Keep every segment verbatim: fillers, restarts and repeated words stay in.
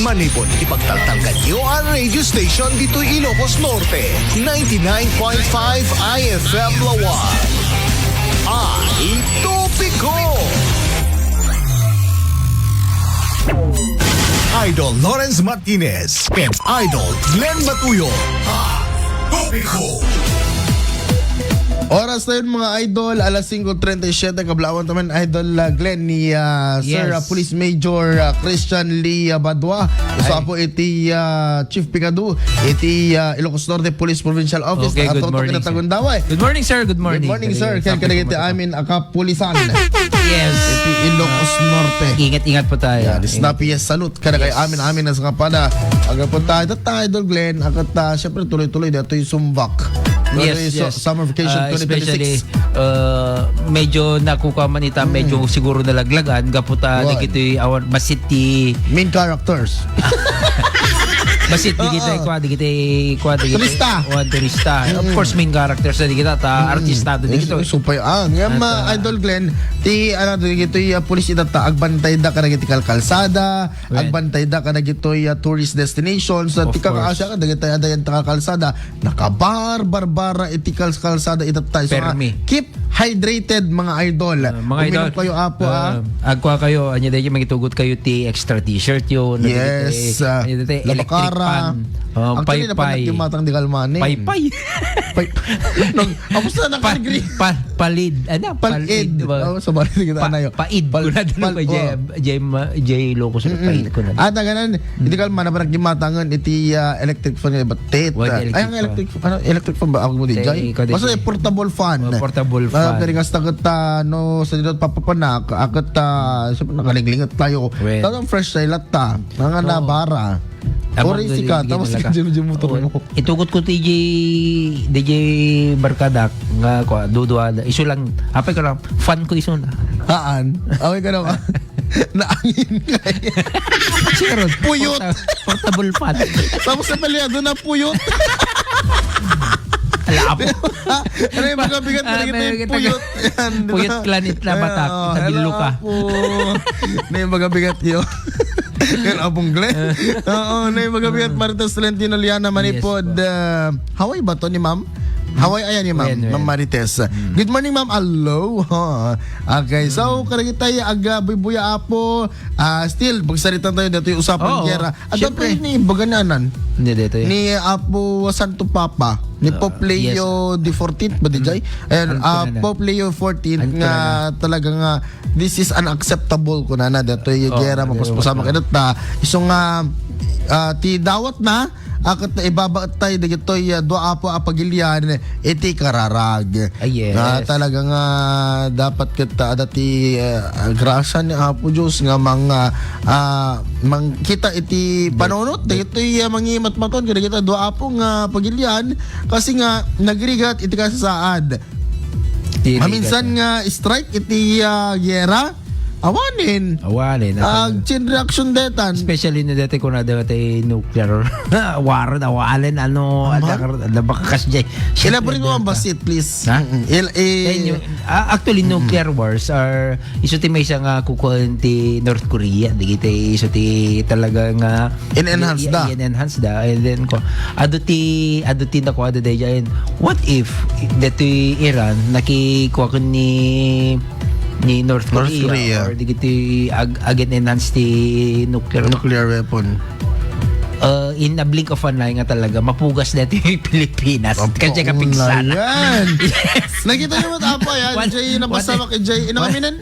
Manipon, ipagtaltalkanyo ang radio station ditoy Ilocos Norte, ninety-nine point five I F M Lawan. Ay, topiko! Idol Lawrence Martinez and Idol Glenn Matuyo. Ay, topiko! Oras na yun, mga idol, alas singko treinta y siete, kablawan taman, Idol, ah, Glenn, ni, ah, Sir, Yes. ah, Police Major, ah, Christian Lee, ah, Badua. Usa Ay. po iti, ah, Chief Picado, iti, ah, Ilocos Norte Police Provincial Office. Okay, At good Toto morning, sir. Kinatagundaway. Good morning, sir. Good morning. Good morning, sir. Kaya kadagiti amin a kapulisan. Yes. Iti Ilocos Norte. Ingat-ingat po tayo. Yeah, this Ingat. Snappy, yes, salute. Kada kay Yes. amin, amin na sa kapada. Aga po tayo. Tayo, Idol Glenn. Agat, ah, syempre, tuloy-tuloy. Dito yung Sumbak. Ano Yes, yung su- yes. Summer vacation Ah, twenty twenty-six? Especially, uh, medyo nakukuha man ita, Mm. medyo siguro nalaglagan, gapu ta Why? dagitoy awan, basit ti Main characters. Basit, di Oo. kita, kwa, di kita, kwa, di kita, Turista. kwa, turista. Of Mm. course, main characters na di kita, ta Mm. artista, di Yes, kita. Supay, ah, nga At, ma-, ah, Idol Glenn, ti, ano, dagitoy, ah, pulis ita ta, agbantay da, kadagiti kalkalsada, Right. agbantay da, kadagitoy, ah, tourist destinations, Of ti course. kakaasya, kadagitoy, adayan ta kalkalsada, nakabar, barbara, iti kals-, kalsada, ita tayo. So, ah, Permi. keep hydrated, mga idol. Ah, mga Uminom idol, kayo, apo, ah. ah, agkwa kayo, anya dahil mangitugot kayo ti extra t-shirt yun, Yes, ah, anya dahil electric labakara. fan. Oh, Actually, paypay. napanagyumatang di kalmanin. Paypay. Pay-, nag-, tapos na Pa-, nakagree. pa-, palid. Ano? Palid. Palid ba? Oh, sa balik kita Pa-, na yun. paid. Pal-, Kunada pal-, na ba, J-, oh. J-, ma-, J-Locos, Mm-mm. paid ko na. Ah, taga nan, Mm. hindi ka man, nabarag gimatangan iti, ah, electric fan nga batit. What Ay, electric ang fan? electric, ano, electric fan ba? Ako mo di, Say, Jay? ikaw di, Basta Jay. portable fan. Oh, portable Ah, fan. Pero nga sa tagat, ah, no, sa dito papapanak, akat, ah, sa nakalinglingit tayo. Well. Talagang fresh sa ilat ta. Mga Oo. nabara. Abang Oray do, sika, di tapos na ka, ka. jim-jim motor Oo. mo. Itukot ko ti J, D J Barkadak, nga, kwa, dudua, iso lang, apay ko lang, fan ko iso na. Haan? Away ka na ba? Naangin ka. Sure. Puyot. Porta-, portable fan. Tapos sa paliado na puyot. Ala, apo. Ano yung mga bigat na Ah, kita may yung bigat na puyot? Yan, di ba? Puyot planit na batak. Ayan, oh, Sabi hello, Luka. apo. Ano yung mga bigat yun? Yan, Apong Glenn. Oo, ano yung mga bigat? Marites Tolentino, Liana Manipod. Yes, po. Ah, Hawaii ba to ni ma'am? Hawaii, ayan ni ma'am. When, when? Ma'am Marites. Mm. Good morning, ma'am. Aloha. Okay, so, Mm. karagitay, aga, buybuya, apo. Ah, still, magsaritan tayo dito yung usapang Oo, gera. At syempre. Dapat ni Bagananan. Hindi, dito yun. Ni Apo Santo Papa, ni Ah, Pope Leo yes. the fourteenth ba, di jay? Mm. Ayan, Anto ah, na na. Pope Leo fourteenth Anto nga na na. talaga nga, this is unacceptable, kunana, dito yung Oo, gera, ano, mapaspasamak ano. Ito ta. Iso nga, ah, ti dawat na, akat na ibabaet tayo, dagitoy, ah, dua apo a pagilian, iti kararag. Ah, yes. Na talaga nga, dapat kita, dati, ah, grasya ni Apo Diyos nga mga, ah, mangkita iti panunot, dagitoy, ah, mangimatmaton, kada kita, dua apo nga pagilian, kasi nga, nagrigat iti kasasaad. Ti Maminsan rigat, ah. nga strike iti, ah, gera, awanen. Awanen, Ag awanen. chain reaction detan. Especially na dati ko na dati nuclear war, awanen, ano, Aman? ada, ada baka kas jay. Elaborate mo ang basit, please. Ha? Mm-mm. Il-, eh, Sa inyo, ah, actually, Mm-mm. nuclear wars are iso ti maysa nga kukuan ti North Korea, dagiti iso ti talaga nga In-enhance i-, da. i-, in-enhance da. And then, ko, adu ti, adu ti nakuha da daydiay. What if dati Iran nakikuha ken ni, ni North North Korea, Korea. Or dagiti ag-, ag-enhance ti nuclear Nuclear weapon. Uh, in a blink of an eye nga talaga, mapugas na ito yung Pilipinas. Apo, Kasi kapigsan. una yan. Yes. Nakita niyo mo, Apo, yan? What, Jay, what, napasama kay Jay. Ino what, kami nan?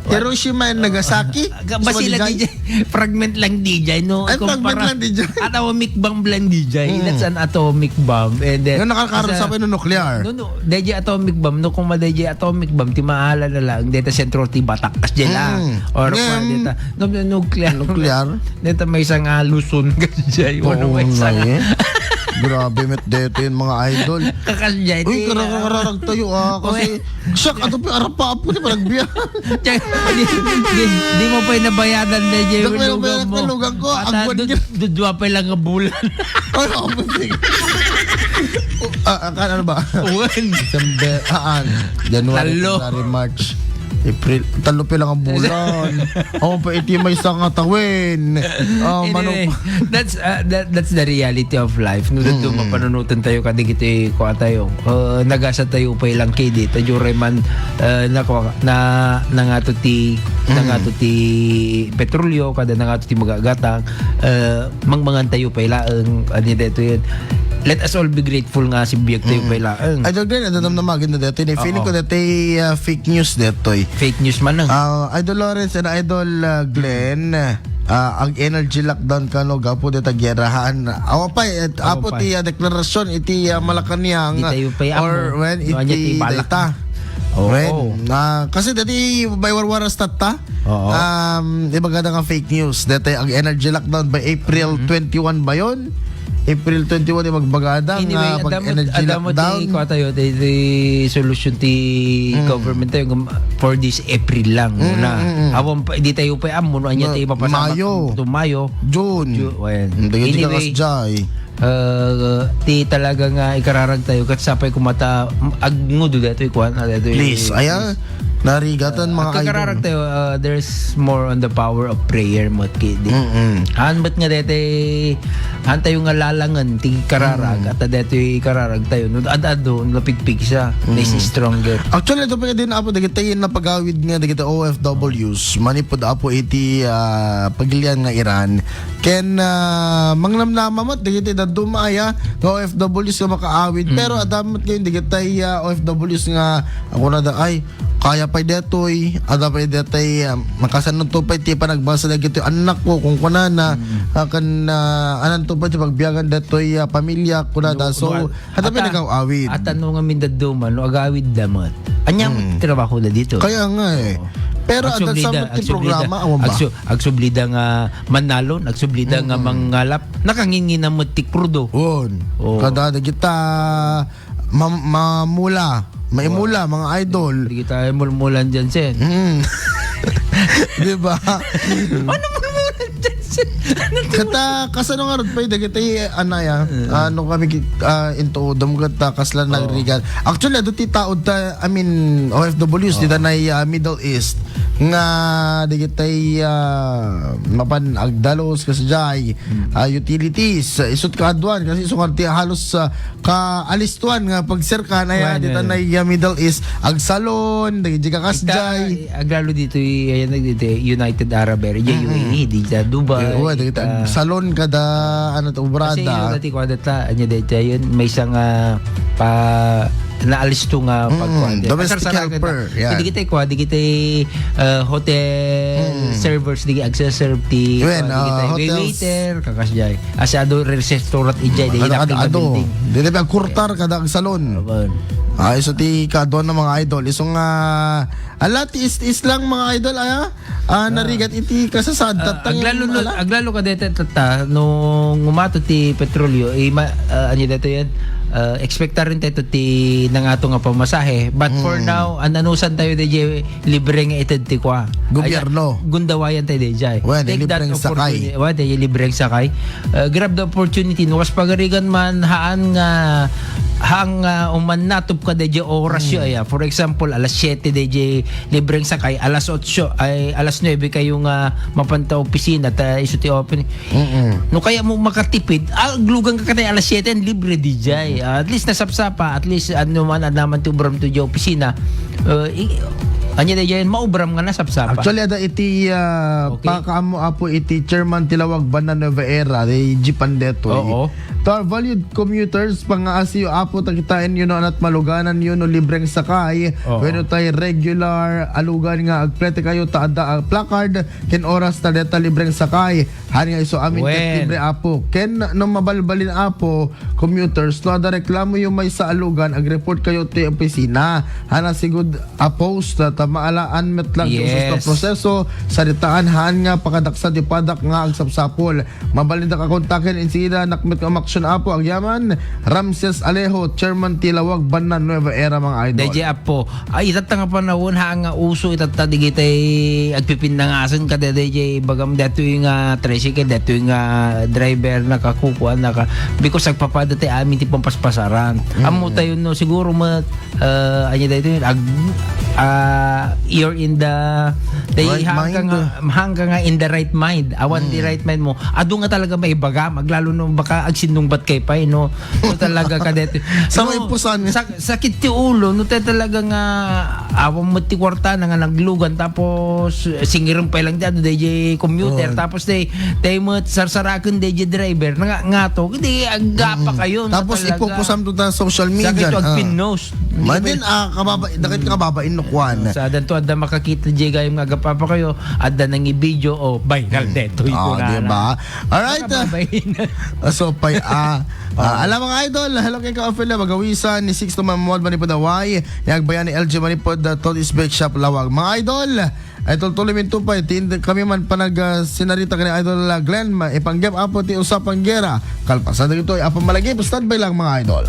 Hiroshima and Nagasaki? Ah, ba Gusto mo sila di Jay? D J? Fragment lang D J, no? Ay, fragment Kumpara, lang D J. atomic bomb lang D J. Mm. That's an atomic bomb. And then, Nga nakakaroon sa, sa pino nuclear. No, no. D J atomic bomb, no? Kung ma-D J atomic bomb, ti maala na lang, deta sentro ti batak, kas dyan lang. Mm. Or Ngem, kung deta, no, no, nuclear. Nuclear. Deta may isang, ah, Luzon, kas dyan. Oo, Ano may nga isang eh. Grabe, met deta yung mga idol. Kakas dyan, Uy, eh. kararag tayo, ah, kasi Uy. Siak, ato pa, arap pa, apo, ni panagbiya. Diyan, di, di, di mo pa inabayadan na dyan yung Dak-, lugaw mo. lugaw ko, At, ah, agwan dud-, yun. dudwa pa lang nga bulan. Ay, oh, putik. Ah, ah, ano ba? Uwan. December, ah, ah, January, Talo. February, March. April, tallo pay lang a bulan. Oh, pa iti maysa nga tawen. Oh, Anyway, manong that's uh, that, that's the reality of life. No, dito Mm. mapanunutan tayo kadigiti kuha tayo. Uh, nagasa tayo pa ilang kidi. Tayo man uh, na, na nangato ti Mm. nangato ti petrolyo kada nangato ti magagatang. Uh, mangmangan tayo pa ilaeng. Ano dito yun? Let us all be grateful nga si biyag tayo Mm. pa ilaeng. Idol Glenn, adda damdama agin na detoy. Ni feeling Oo. ko detoy, ah, fake news detoy. Fake news man lang. Ah, Idol Lawrence and Idol, ah, Glenn, ah, ag-energy lockdown kano gapu deta giyerahan. Awa pay, et, Awa apo pay. ti, ah, deklarasyon iti, ah, Malacañang Di tayo pay or amo. when No, anya iti ti balak. dayta. Oo. When, ah, kasi dati may warwaras tatta. Oo. Um, ibaga na nga fake news. Dati ang energy lockdown by April Mm-hmm. twenty-one ba yun? April twenty-one, yung magbagada Anyway, nga pag adamot, energy adamot lockdown. ti, kuha tayo, ti, ti solution ti Mm. government tayo, gum-, for this April lang Mm, muna. mm, mm. Awan pa, di tayo pa, ah, muna niya Ma-, tayo mapasama Mayo. to Mayo. June. Ju-, well, Mm, dagiti anyway, kakas jay. uh, ti talaga nga ikararag tayo, kat sapay kumata, agngudo dito, ikuan, ah, dito, Please, ayan. Narigatan, mga idol. Kakararag tayo, uh, there's more on the power of prayer, mo, ki-, di. Mm-mm. Han, ba't nga dete, han tayo nga lalangan, ti kararag, Mm. at dete kararag tayo, no, ad-ado, napigpig siya, Mm. is stronger. Actually, ito pa din, apo, dagiti napagawid nga, dagiti O F Ws, manipod, apo, iti, ah, pagilian nga Iran, ken, ah, mangnamnama met, dagiti dadduma, aya, nga O F Ws nga makaawid. Mm. Pero, adda met ngayon, dagiti, ah, O F Ws nga, ako na da, ay, Kaya pay detoy, adda pay detoy, ah, makasanto pay ti panagbasa dagiti annakko, kunkunana, Mm. ah, ken, ah, ananto pay ti pagbiagan detoy, ah, pamilya, kunada. No, So, no, at-, hata pay ata, nagaw-awid. At ano nga mindaduma, no, agawid da met. Anya Mm. trabaho da dito? Kaya nga eh. Oo. Pero adda Agsublida, sa ti agsublida, programa, awan ba? agsu-, agsublida nga mannalon, agsublida nga Mm. mangalap, nakangingina met ti krudo. Won. Oo. Kada dagita ma-, mamula, maimula, Oo. mga idol. Di kita ay mulmulan dyan, Sen. Mm. Di ba? Ano mulmulan dyan, Sen? Ano to? Kata, kasano nga rod pa, dagiti, anay, ah, Mm. ano kami, ah, into udom, kata, kasla Oo. nagrigan. Actually, adu ti taod ta, I mean, O F Ws, Oo. di ta na, ah, Middle East, nga, dagiti, ah, mapan agdalos, kasjay, Mm. ah, utilities, ah, isut kaaduan, kasi isu nga ti halos, ah, kaalistuan nga pagserkan aya Wen, dita wen. na iya Middle East, agsalon, dagiti kakasjay. Ita, aglalo dito, i-, ayan, dito, United Arab Emirates, Mm-mm. U A E, dita Dubai, Eh, uwa, dagita ah, agsalon kada, ano to, kasi obrada. Yung dati ko, data, anya dito, yun, may isang, ah, pa, naalisto nga Mm-mm. pagkuan. Domestic Asar-sarakan helper, na. yan. Hindi kita ikuha, di kita, ah, hotel Mm. servers, di agsa-serve ti, Wen, kuan, di ah, kita, hotels. waiter, kakasjay. Asado restaurant ijay, di Ano, ano, nakita ano? building. Di na agkurtar kada agsalon. Aban. Ah, isu ti kaaduan ng mga idol. Isu nga, ala, tiis-tiis lang, mga idol, aya? Ah, Ah. narigat iti kasasad. Ah, Tattang aglalo, ala? aglalo ka dete, tata, nung umato ti petrolyo, ima-, ah, anya dito yan? Ah, expectarin tayo ti nangato nga pamasahe. But for Mm. now, ananusan tayo di libre nga ited ti kua. Gobyerno. Ay, gundawayan tayo, D J. Wen, Take that libreng sakay. opportunity. Wen, tayo libreng sakay. Uh, grab the opportunity. No, kas pagarigan man, haan nga, haan nga uman natup ka, D J, oras yo, Hmm. aya. For example, alas siyete, D J, libreng sakay. Alas otso, ay, alas nuebe kayo nga mapanta opisina, ta isu ti open. Mm-mm. No kaya mo makatipid, ah, aglugan ka katay alas siyete, libre di jay. Mm-mm. Ah, at least nasapsapa, at least ano man, ano man ti ubram to di opisina. Uh, i-, anya da yan, maubram nga nasapsapa. Actually, ada iti, ah, Okay. pakaammo apo iti chairman ti Lawag Banda Nueva Era, di G Pandetoy. Oo. To our valued commuters, pangaasiyo apo, ta kitaen yo no anat maluganan yo no libreng sakay, Oo. wenno tay regular alugan nga agplete kayo ta adda a placard, ken oras ta deta libreng sakay. Han nga isu amin ket Wen. libre, apo. Ken no mabalbalin, apo, commuters, no adda reklamo yo maysa a lugan, ag-report kayo ti opisina. Han a sigud a post ta maalaan met lang ti usus nga Yes. proseso, saritaan han nga pakadaksa ti padak nga agsapsapol. Mabalindak a kontaken insida, nakmet nga umak-, Apo, agyaman Ramses Alejo, chairman ti Lawag, Banna, Nueva Era, mga idol. D J Apo, ay, itatta nga panawen, ha, nga uso itatta digitay agpipinnangasen ka, D J, bagam datoy nga tricycle, datoy nga driver, nakakukuan, naka, because agpapada tay amin ti pampaspasaran. Mm. Ammo tayo, no, siguro met, uh, anya daytoy, ag, ah, you're in the, day, Right hangka mind. nga, hangka nga in the right mind. Awan di Mm. right mind mo. Adu nga talaga maibaga, maglalo no baka agsinnungbat kay pay, no? No, talaga ka dito. Sa No, may pusan. sa, sakit ti ulo, no, te talaga nga, awan mo ti kwarta na nga naglugan, tapos, eh, singirin pa lang dyan, D J commuter, Oh. tapos, te, te mo sarsarakan, D J driver, na nga, nga to, hindi, agapa Mm. kayo, no, Tapos talaga. ipupusam to ta social media, Sakit to, ah. agpinnos. Hindi Madin, pa- ah, kababa-, dakit ka kababa, inukuan. Sa adan to, adda makakita, Jay, gayam nga agapa pa kayo, adda nang i-video, oh, viral Mm. deto, Oh, ikuan di na. ba? Alright, ah. Makababain. Ah, so, pay, ah, ah, Oh. alam, mga idol, hello kay Ka Ophelia Bagawisan, ni Sixto Mamuad, Manipod, Hawaii, ni Agbayan, ni L G Manipod, ah, Tony's Bake Shop, Lawag. Mga idol, ay tultuloy min tupay, ti, kami man panag, ah, sinarita kani Idol, ah, Glenn, ma-, ipanggep, Apo, ti usapang gera. Kalpasan na ito, Apo Malagip, standby lang, mga idol.